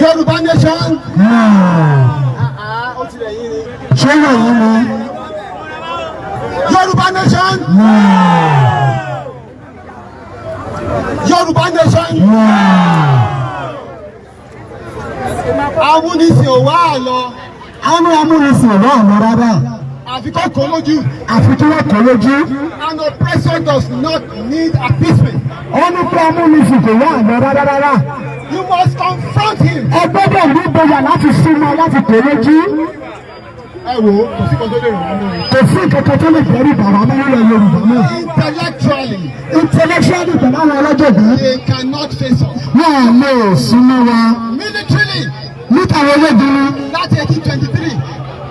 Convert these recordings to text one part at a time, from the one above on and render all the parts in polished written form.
Yorùbá nation. Ṣé wọ̀nyí ni? Yorùbá nation. Yorùbá nation. Amúnisìn ò wá àlọ. Àwọn amúnisìn ò wá àlọ rárá. Àfi kó kó lójú. Àfi kí wọ́n kọ́ lójú. An oppressor does not need appeasement. Ó ní pé amúnisìn kò wá àlọ rárá rárá. You must confront him. Ẹ gbọ́dọ̀ ní ìgboyà láti súnmọ́, láti kọ́ lójú. Ẹ wo, kò sí kan tó lè ràn wá lórí. Kò sí nǹkan kan tó lè dẹ́rù bà wá mọ́ nílẹ̀ Yorùbá náà. Intellectually, Intellectually, pẹ̀lú àwọn ọlọ́jọ̀gbọ́n, they cannot face us. wọ́n á lè súnmọ́ wa. Militarily, Níta àwọn ológun ni láti 1823.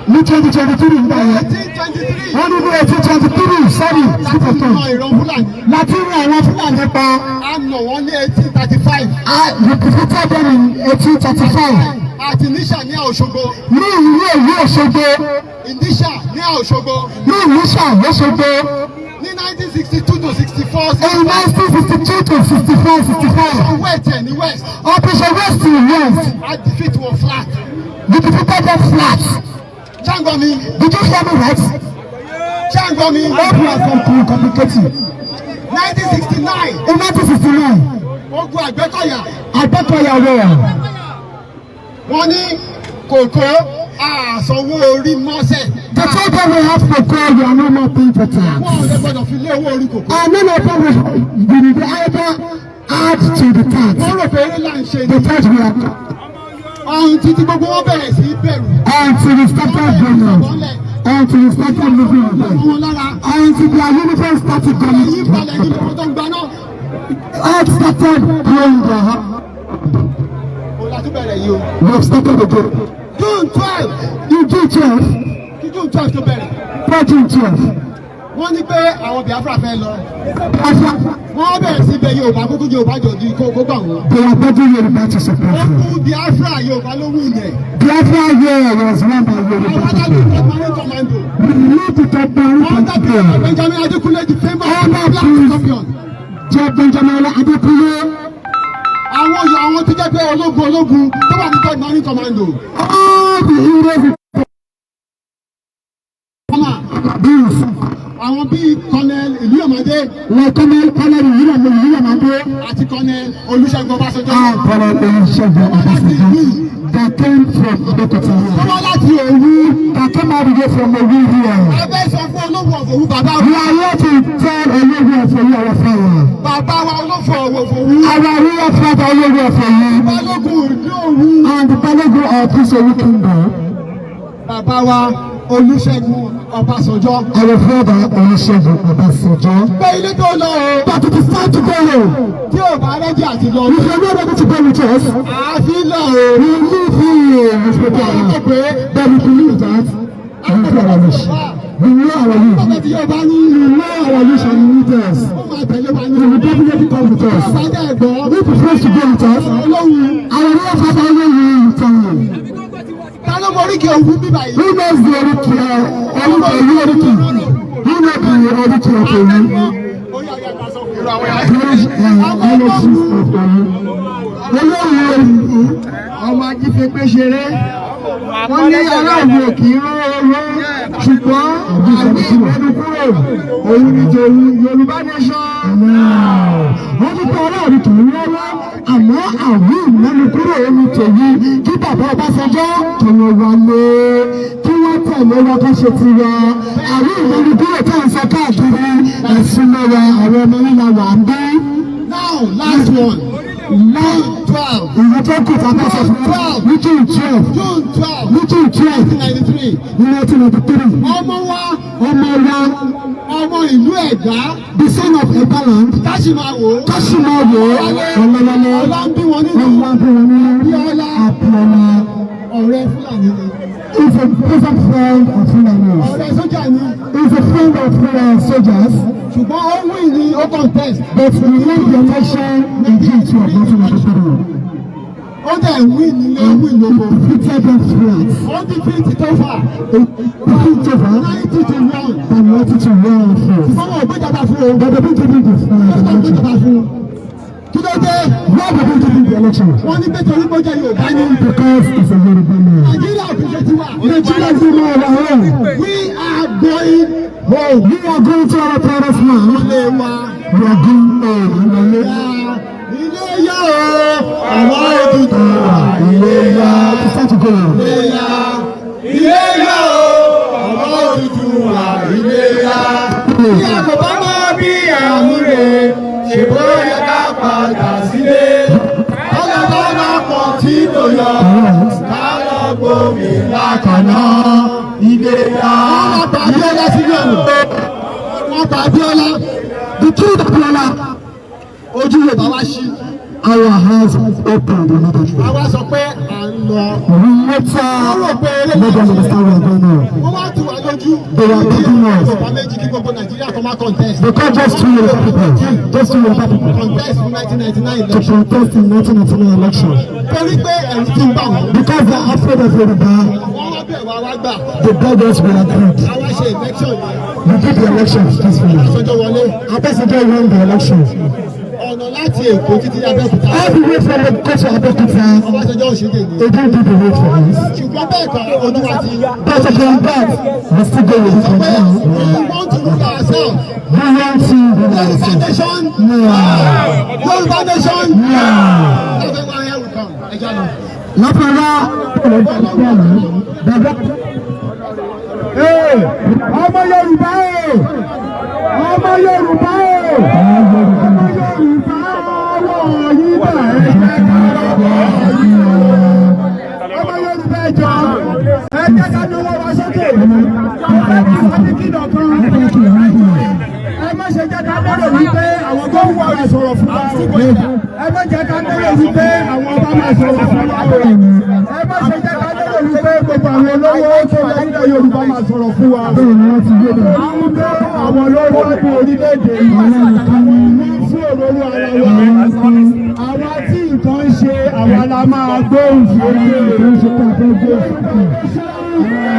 Ní 2023 nígbà yẹn. 1823. Wọ́n ní ní 1823, sorry, Láti speak. na ìran Fúlàní. Láti rí àwọn Fúlàní pa. A nà wọ́n ní 1835. We defeated them in 1835. Àti Ìníṣà ní Òṣogbo. Ní ìlú Òṣogbo. Ìníṣà ní Òṣogbo. Ní Ìníṣà lọ́ṣogbo. Ní 1962 to 64. In 1962 to 64, 65. Operation West ẹ̀ ní West. Operation West in West. A defeat wọn flat. We defeated them flat. Ṣé ń gbọ́ mi? Did you hear me right? Ṣé ń gbọ́ mi? Hope you are communicating. 1969. In 1969. Ogun Àgbẹ̀kọ̀yà. Àgbẹ̀kọ̀yà war. Wọ́n ní kòkó àsanwó orí mọ́sẹ̀. The told we have cocoa, we are no more paying for tax. Wọ́n ò lè gbọ́dọ̀ fi lé owó orí kòkó. And none of them will either add to the tax. Wọ́n rò pé eré là ń ṣe The ni. tax we are Ọ̀hún títí gbogbo wọn bẹ̀rẹ̀ sí í bẹ̀rù. Until we started going out. Until we started moving on. Wọn lára. Until their uniform started going. Èyí balẹ̀ nínú kó tó ń gbaná. All started blowing their hand. Òun la tún bẹ̀rẹ̀ yìí o. We have started again. June 12. In June 12, Kí June 12 tó bẹ̀rẹ̀. Before June 12, Wọ́n ní pé àwọn Biafra fẹ́ lọ. Biafra, Wọ́n bẹ̀rẹ̀ sí bẹ Yorùbá kúkú, Yorùbá jọ̀dí kó gbà wọ́n. They are begging Yoruba to support them. Ogun Biafra, Yorùbá ló wù yẹn. Biafra here was run by Yoruba Àwọn adájọ́ people. Submarine Commando. We need to talk about Under people. Benjamin Adekunle, the famous Under Black Prince Scorpion. Jẹ́ Benjamin Adekunle. Àwọn tó jẹ́ pé ológun tó wà ní Submarine Commando. All the heroes Ọmọ this àwọn bíi Colonel Ìlúyọ̀mádé like Colonel Iluyomade àti Colonel Olúṣẹ́gun Ọbásanjọ́. And Colonel Olusegun Obasanjo that came from Abeokuta Wọ́n here. wá láti Òwu. That came all the way from Owu here. A fẹ́ sọ fún Olówù of Òwu, bàbá We wa. are here to tell Olowu of Owu, our father. Bàbá wa Olófò Òwò Òwu. Our real father, Olowu of Owu. Balógun ìlú Òwu. And the Balogun of this Owu kingdom. Bàbá wa Olúṣẹ́gun Ọbásanjọ́. Our father, Olusegun Obasanjo. Pé ilé tó lọ o. But it is time to go home. Tí ò bá ready àti lọ. If you are not ready to go with us, Àfi lọ o. we leave here with Wọ́n people. pé But we believe that we know our wish. We know our wish. bàbá tí yóò bá ní. We know our wish and leaders. Ó máa tẹ̀lé wa ní. He will definitely come with us. Bàbá dẹ̀ gbọ́. If he fails to go with us, Olówù. Our real father will tell you. Ta ló mọ oríkì Òwu bíbá yìí? Who knows the oriki, oriki, oriki? Who knows the oriki of Owu? Village elegy of Owu. Olówù Owu. Ọmọ ajífẹ́pẹ́ ṣeré, wọ́n ní aráàlú òkè rán owó, ṣùgbọ́n àní ìmẹ́nu kúrò òun ní tòun. Yorùbá nation. Wọ́n ní pé aráàlú kì í lọ́wọ́, àmọ́ àwí ìmẹ́nu kúrò ní tòun. Kí bàbá Ọbásanjọ́ kí wọ́n wọlé, kí wọ́n tẹ̀lé wa, kó ṣe tiwa. Àwí ìmẹ́nu kúrò tá à ń sọ káàkiri, ẹ̀sùn mọ́ra àwọn ọmọ nílà wà ń bí. Now, last one. June 12. Ìwé tó kù tá a bá sọ fún wa ní June 12. June 12. Ní June 12. 1993. Ní 1993. Ọmọ wa. Ọmọ wa. Ọmọ ìlú Ẹ̀gbá. The son of Egbaland. Káṣímáwò. Káṣímáwò Ọlọ́wọ́lé. Ọlá ń bí wọn nínú. Ọlá ń bí wọn nínú. Abíọ́lá. Abíọ́lá. Ọ̀rẹ́ Fúlàní ni. Is a present friend of Fulanis. Ọ̀rẹ́ sójà ni. Is a friend of soldiers. Ṣùgbọ́n ó win ní, ó contest. But he won the election in June 12, 1993. Ó dẹ̀ win nílé, win lóko. Defeated them throughout. Ó defeat Tofa Defeat Tofa 90-1. by 91 votes. Wọ́n ò gbéjọba fún o. But they didn't give him the Wọ́n election. gbéjọba fún un. Kí ló dé? Why were they giving the election? Wọ́n ní pé torí pé ó jẹ́ Yorùbá ní. Because he's a Yoruba man. Nàìjíríà kì í ṣe tiwa. Nigeria is not our own. We are going home. We are going to our parents now. Ilé wa. We are going home. Ilé yá o. Àwọn òtútù wà. Ilé yá. It's time to go. Ilé yá. Ilé yá o. Àwọn òtútù wà. Ilé yá. Bí a kò bá mọ bí àmúre, ṣe bó yẹ ká padà sílé. Ọlọ́dọ́ náà pọ̀ tí kò yọ. Ká lọ gbòmí lákàná. Ilé yá. Wọ́n pa Abíọ́lá sínú ẹ̀wọ̀n. Wọ́n pa Abíọ́lá. The king of Abiola, Ojú Yorùbá wá ṣí. our hands opened immediately. Àwa sọ pé à ń lọ. We later made them understand we are going home. Wọ́n wá tù wá lójú. They were beating us. Yorùbá méjì kí gbogbo Nàìjíríà kó má contest. They called just two Yoruba people, just two Yoruba people, Contest fún 1999 to election. contest in 1999 election. Torí pé ẹ̀rù ti ń bà wọ́n. Because they are afraid of Yoruba, Wọ́n wá bẹ̀ wá wá gbà. they begged us, we agreed. Àwa ṣe election yẹn. We did the elections peacefully. Ọbásanjọ́ wọlé. Obasanjo won the election. Ọ̀nà láti Èkó títí Abẹ́òkúta. All the way from the to Abeokuta, Ọbásanjọ́ ò ṣe dè ní. they didn't do the road for us. Ṣùgbọ́n bẹ́ẹ̀ kọ́ ojú wa ti. But upon that, we still go with it for Pé now. we want to rule ourselves. We want to rule Yorùbá ourselves. nation. No. Yorùbá nation. No. That's why here we come. Ẹ jẹ́ lọ. Lápẹ̀rẹ̀ bàbá. Ọmọ Yorùbá o, ọmọ Yorùbá o, ọmọ Yorùbá ọwọ́ yín bá, ẹ jẹ́ ká rọ́bọ̀ yín o. Ọmọ Yorùbá, ẹ jọ̀ọ́, ẹ jẹ́ ká nawọ́ wa sókè. Ẹ kí wọ́n ní kìlọ̀ kan. Ẹ má ṣe jẹ́ ká lérò wípé àwọn gómìnà máa sọ̀rọ̀ fún wa o. Ẹ má jẹ́ ká lérò wípé àwọn ọba máa sọ̀rọ̀ fún wa o. Ẹ má ṣe jẹ́ ká lérò wípé gbogbo àwọn olówó tó lọ nílẹ̀ Yorùbá máa sọ̀rọ̀ fún wa. Bẹ́ẹ̀ ni wọ́n ti gbé bẹ̀rẹ̀. Torí wípé àwọn olówó ní orílẹ̀-èdè yìí wọ́n fún òróró ara wa. Àwa tí nǹkan ń ṣe, àwa la máa gbóhùn sókè. Kì í ṣe pé a fẹ́ gbé òfin.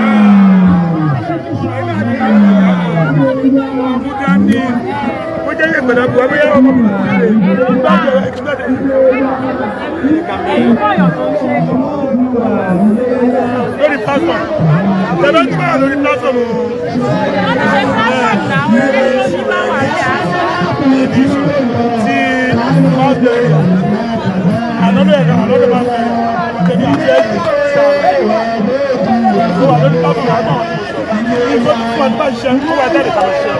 Ó jẹ́ ìgbẹ̀dẹ̀ bu ẹgbẹ́ yẹn ọmọ mi. Lórí platform. Tẹ̀lé tí báyà lórí platform o. Wọ́n ti ṣe platform náà, ẹni tó ní bá wà ní àná. Ti ọ̀dẹ̀ ànọ́dọ̀ ẹ̀ka ànọ́dọ̀ bá fẹ́ tẹ̀lé àti ẹ̀yìn sọ̀rọ̀. Ó wà lórí platform àná. Èso tí wọ́n ti bá ṣiṣẹ́ ń kó wa jáde kàlọ́ ṣiṣẹ́.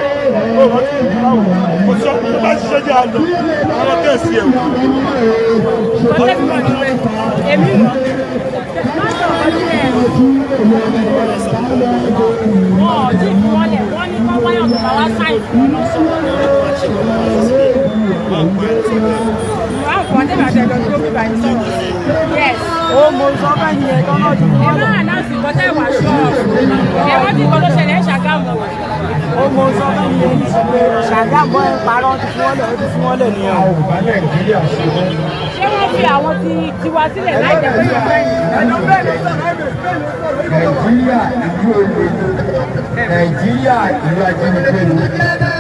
Ó wọ́n ti báwo. Kò sọ tó bá ṣiṣẹ́ jẹ́ àlọ́. Àwọn tẹ̀sí ẹ̀ wò. Èmi mọ̀. Má sọ̀rọ̀ sílẹ̀. Wọ́n ò tí ì fi wọ́n lẹ̀, wọ́n ní kọ́ wáyọ̀ tó bá wá sáì fún ọ lọ sọ́wọ́. Wọ́n á fọ́ tẹ́lẹ̀ àti ẹ̀jọ̀ tó bí báyìí sọ̀rọ̀. Yes. Ó mo sọ fẹ́ ni ẹ̀ tọ́nà jù. Ẹ má ànáǹsì nǹkan tẹ́ wà ṣọ́. Ẹ wọ́n ti nǹkan tó ṣẹlẹ̀ ń Ṣàgámù. Ó mo sọ fẹ́ ni ẹ̀ ní sọ pé Ṣàgámù ẹ̀ parọ́ ti fún wọn lẹ̀, ó ti fún wọn lẹ̀ nìyẹn o. Ṣé wọ́n fi àwọn ti tiwa sílẹ̀ láì jẹ́ pé yóò fẹ́ Nàìjíríà ìlú olè ni, Nàìjíríà ìlú ajínigbé ni,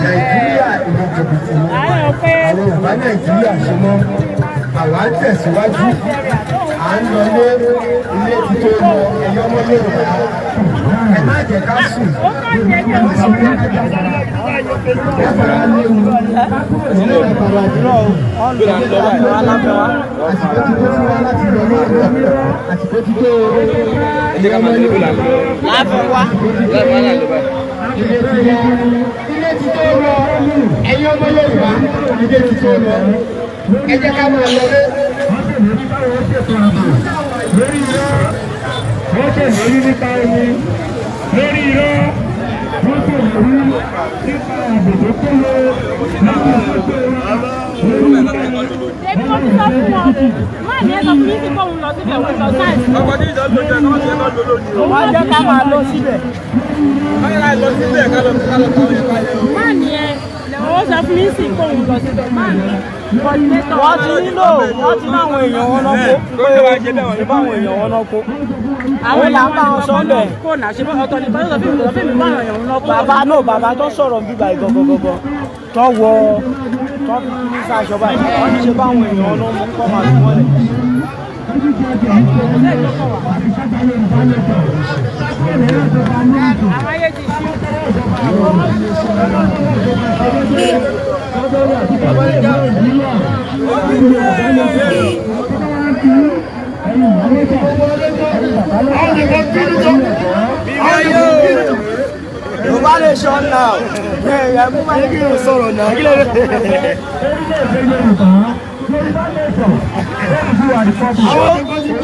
Nàìjíríà ìlú jìbìtì ni. Àárẹ̀ pé Àwọn ò bá Nàìjíríà ṣe mọ́, àwa ń tẹ̀síwájú, à ń lọlé, ilé ti tó lọ. Ẹ̀yọ́ ọmọ Yorùbá, ẹ má jẹ́ ká sùn. Ó kàn jẹ́ ní oṣù Ẹ fara léwu, ilé ìfara dúró. Àsìkò ti tó fún wa láti lọ ní, àsìkò ti tó. Láàfin wa. Ilé ti tó lọ, ẹ̀yin ọmọ Yorùbá, ilé ti tó lọ, ẹ jẹ́ ká máa lọlé. Lórí irọ́, wọ́n ṣèlérí nípa omi. Lórí irọ́, wọ́n ṣèlérí nípa ààbò tó péye láti ṣètò wa lórí Ṣé bí wọ́n ti sọ fún wọn? Má ní ẹ sọ fún yín sí pé òun lọ síbẹ̀, òun lọ sáì. Wọ́n jẹ́ ká máa lọ síbẹ̀. Má ní ẹ lọ Ó sọ fún mi sí pé òun lọ síbẹ̀ máa ní coordinator. Wọ́n ti nílò, wọ́n ti ní àwọn èèyàn wọn náà kó pé ṣe báwọn èèyàn wọn náà kó. Àwọn Àwọn là ń bá wọn sọ bẹ́ẹ̀. Kò náà ṣe ọ̀tọ̀ nìkan tó sọ fún mi, sọ fún mi báwọn èèyàn náà kó. Bàbá náà, bàbá tó sọ̀rọ̀ bíbá ìgọ̀gọ̀gọ̀gọ̀ tó wọ tó fi kí ní sáṣọ báyìí, wọ́n ti ṣe báwọn èèyàn wọn náà mú kọ́ máa fi wọ́n lẹ̀. Àwọn ayé ti ṣú. Yorùbá nation now. Ẹ mú máa ní kí n sọ̀rọ̀ náà. Kí ló dé? Àwọn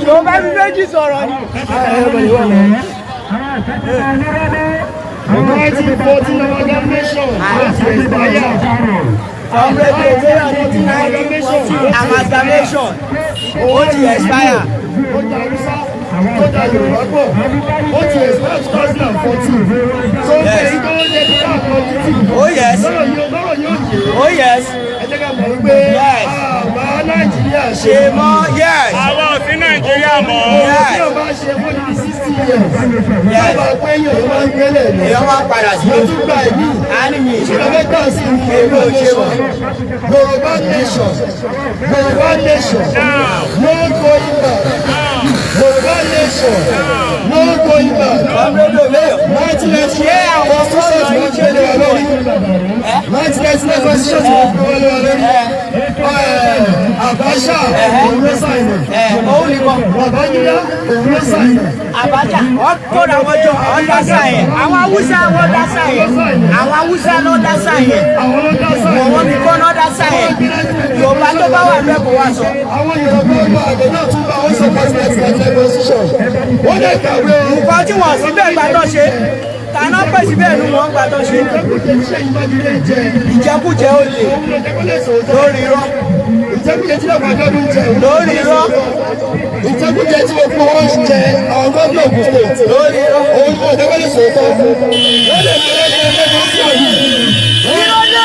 Yorùbá fi méjì sọ̀rọ̀ ni. 1914 amalgamation láti expire. Amalgamation ó ti expire. Ó ta Hausa, ó ta Yorùbá pọ̀, ó ti expire 2014. So èyí tó ń jẹ kí àwọn títì. Oh yes. Lọ́rọ̀ yóò lọ́rọ̀ yóò yé. Oh yes. Ẹ jẹ́ ká mọ̀ wípé Yes. àbá Nàìjíríà ṣe Ṣe mọ́ yes. Àwa ò sí Nàìjíríà mọ́. Yes. Tí o bá ṣe fún ibi 60 years, Yes. bá pé èèyàn máa ń gbélé ní. Èèyàn máa padà sí. Mo tún gba ìlú. A ní mi ìṣe. Ìṣòro mẹ́ta sí ní Èmi ò ṣe mọ́. Yorùbá nation, Yorùbá nation, no going back. Yorùbá nation, no going back. 1999 constitution tí wọ́n gbélé wa lórí. 1999 constitution tí wọ́n gbélé wa lórí. Abacha òun ló sign ẹ̀. Òun nìkan. Babangida òun ló sign ẹ̀. Abacha wọ́n kóra wọn jọ, wọ́n dá sáà yẹn. Àwọn Haúsá wọ́n dá sáà yẹn. Àwọn Haúsá ló dá sáà yẹn. Àwọn ló dá sign ẹ̀. Wọ́n nìkan ló dá sáà yẹn. Yorùbá tó bá wà bẹ́ẹ̀ kó wá sọ. Àwọn Yorùbá ọgbà àgbẹ̀ náà tún bá wọn sọ president Nigeria constitution. Wọ́n dẹ̀ kàwé o. Nǹkan tí wọ́n síbẹ̀ gbà tó ṣe. Tàná pè síbẹ̀ nu wọn gbà tó ṣe. Ìjẹkújẹ tí Ṣèyí Mákindé jẹ. Ìjẹkújẹ olè Òun ló jẹ́ kó lè sòótọ́. lórí irọ́. Ìjẹkújẹ tí Dàpọ̀ Abíọ́dún jẹ. Lórí irọ́. Ìjẹkújẹ tí gbogbo wọn jẹ àwọn gómìnà Ògùn State. Lórí irọ́. Òun ló jẹ́ kó lè sòótọ́. Wọ́n lè fi ẹgbẹ́ ẹgbẹ́ sí òyìn. Irọ́ dé.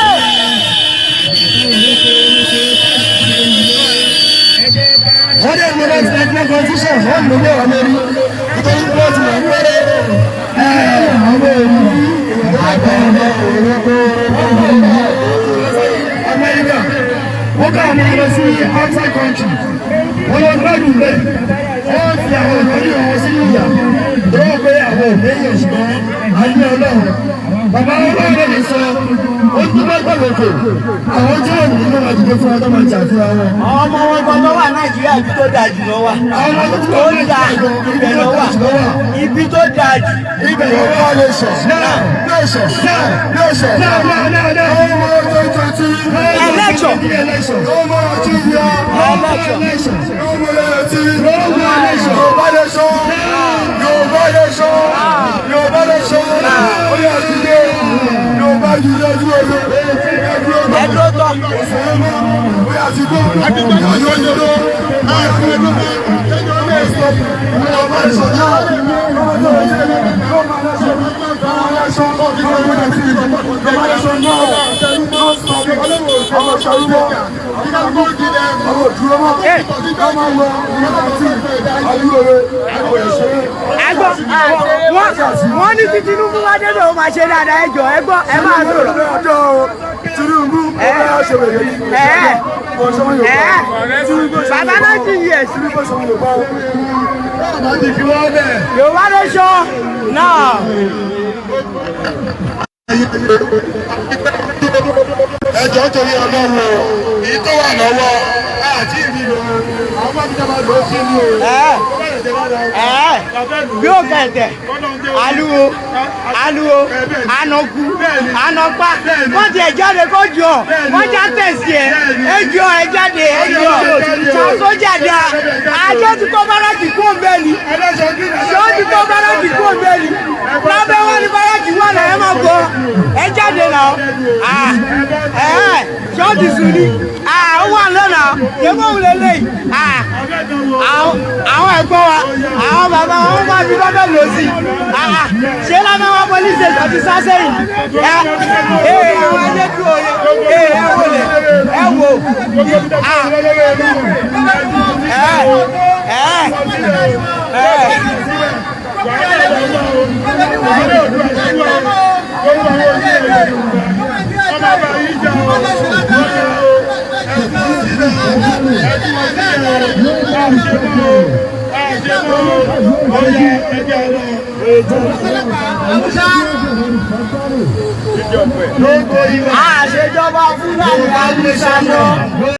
Wọ́n dẹ̀ lo 1999 constitution, wọ́n lò lé wọn lórí. Nítorí pé wọ́n ti mọ̀ pé àwọn èèyàn Amẹ́ríkà wọ́n ká àwọn lọ sí outside country, wọ́n lọ gbádùn bẹ́ẹ̀, wọ́n fi àwọn ìrọ̀lẹ́ wọn sínú ìyà tó wọ́n pé àwọn òbí èèyàn, ṣùgbọ́n a ní Ọlọ́run. Bàbá Ọlọ́run lè sọ ó tún bá gbàgbọ́ kò àwọn tí wọ́n ní ló máa dìde fún wọn tó máa jà fúnra wọn. Àwọn ọmọ wọn gan tó wà Nàìjíríà, ibi tó dáa jù lọ wà. Àwọn ọmọ tó Tó wà dáa ibẹ̀ lọ wà. Ibi tó dáa jù. Ibẹ̀ ló wà. Nation now, nation now, nation now, now, now, now. No more 2020. Election. Election. No more Nigeria. Election. No more loyalty. No more election. Yorùbá nation. Yorùbá nation. Yorùbá nation. Ó yá, dìde. Yorùbá dìde, ojú ojú. Ẹ dúró tọ́. Ó yá, ti gbó. Àyọ̀ ìjọba. Yorùbá nation now. Yorùbá nation. Yorùbá nation now. Ọmọ ṣàrúbọ. Ọmọ òdúró mọ́. Ọmọ lọ. Ẹ gbọ́, wọ́n ní tí Tinubu bá débẹ̀, ó máa ṣe dáadáa. Ẹ jọ, ẹ gbọ́, ẹ máa sọ̀rọ̀. Tinubu ó bá ṣe wèrè ní Bàbá 19 years. Tinubu ṣe Yorùbá o. Bàbá ti fi wọ́n bẹ̀. Yorùbá nation now. Ẹjọ́, torí Ọlọ́run o, èyí tó wà lọ́wọ́ àti ìrìnà àwọn bá ti dábàá lọ sí ní o. Ẹ bí ó kẹ̀tẹ̀ aluwo aluwo anagu anapa, wọ́n ti ẹ̀ jáde kó jọ, wọ́n já tẹ̀sí ẹ̀, ẹ jọ, ẹ jáde, ẹ jọ sójà dá àjọ ti kó báràkì kó bẹ́ẹ̀ ni, ṣé ó ti kó báràkì kó bẹ́ẹ̀ ni lábẹ́ wọn ni báràkì wà náà. Ẹ máa bọ̀, ẹ Jáde náà. Ah, ẹ ṣọ́ọ̀tì sùn ni. Ah, ó wà lọ́nà ṣé bóun lè lè. Ah, àwọn ẹ̀gbọ́n wa, àwọn bàbá wa, wọ́n máa fi lọ́dọ̀ lọ sí. Ah, ṣé lábẹ́ police station ti sá sẹ́yìn? Ẹ ẹ àwọn ẹjẹ́ dúró ẹ ẹ wò lẹ ẹ wò. Ah, ẹ ẹ ẹ. Àṣejọba Fúlàní Haúsá lọ.